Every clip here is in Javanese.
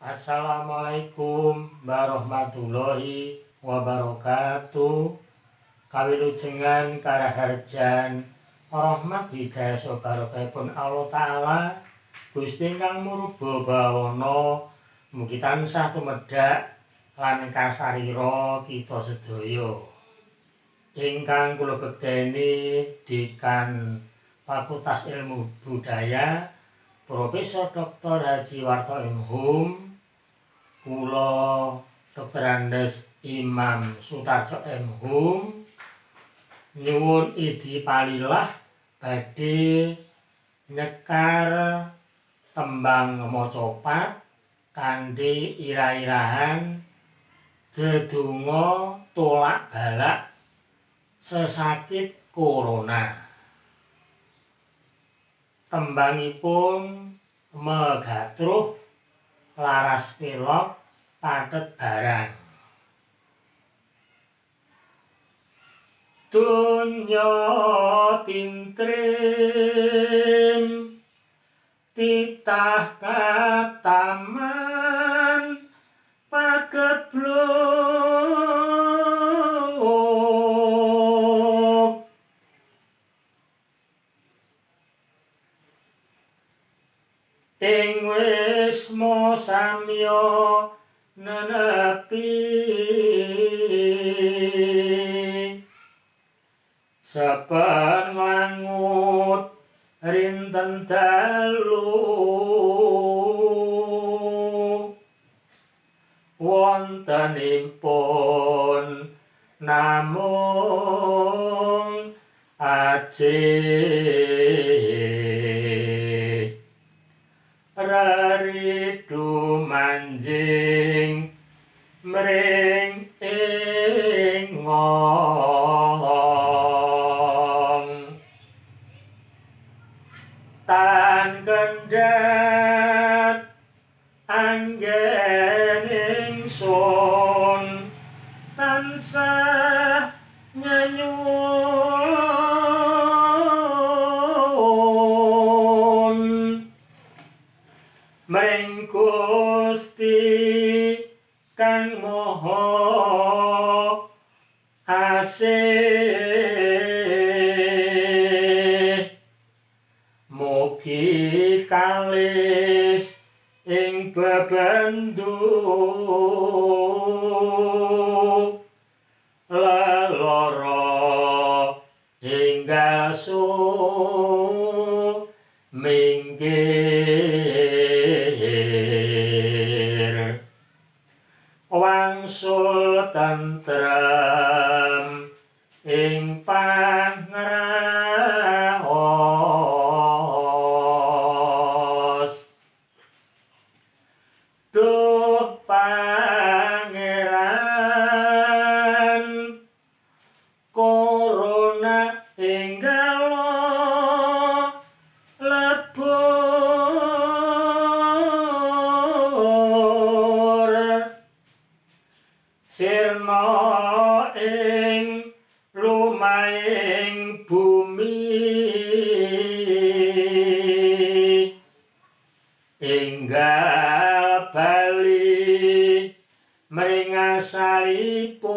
Assalamualaikum warahmatullahi wabarakatuh. Kawilujengan karaharjan rahmat hidayah barokahipun Allah Ta'ala Gusti ingkang murba bawana mugi tansah tumedhak lan kasarira kita sedaya. Ingkang kula bekteni Dekan Fakultas Ilmu Budaya Profesor Dr. Haji Warto M.Hum, kula Dr. Andes Imam Sutarjo M.Hum nyuwun idi palilah badhe nyekar tembang macapat kanthi ira-irahan dedonga tolak balak sesakit corona. Tembangipun megatruh laras pelog pathet barang. Donya tintrim titah kataman pagebluk ing wisma samya nenepi saben langut rinten dalu wontenipun namung ajrih raridu manjing mring ing ngong tan kendhat anggen ingsun tansah nyenyuwun mring Gusti kang Maha Asih. Mugi kalis ing bebendu lelara hingga minggir wangsul tentrem ing pangraos. Duh Pangeran, corona enggal lebur sirna ing lumahing bumi enggal bali mring asalipun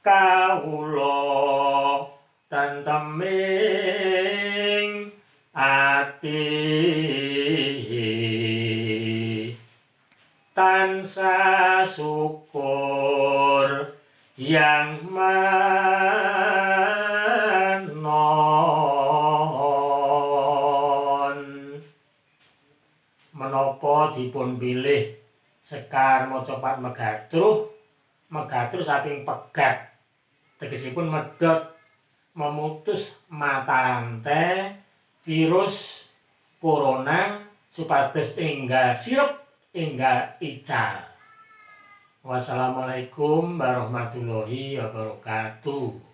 kawula tenteming ati tansah syukur yang manon. Menapa dipun pilih sekar macapat megatruh? Megatruh saking pegat, tegesipun medhot, memutus mata rantai virus corona supados enggal sirup enggal ical. Wassalamualaikum warahmatullahi wabarakatuh.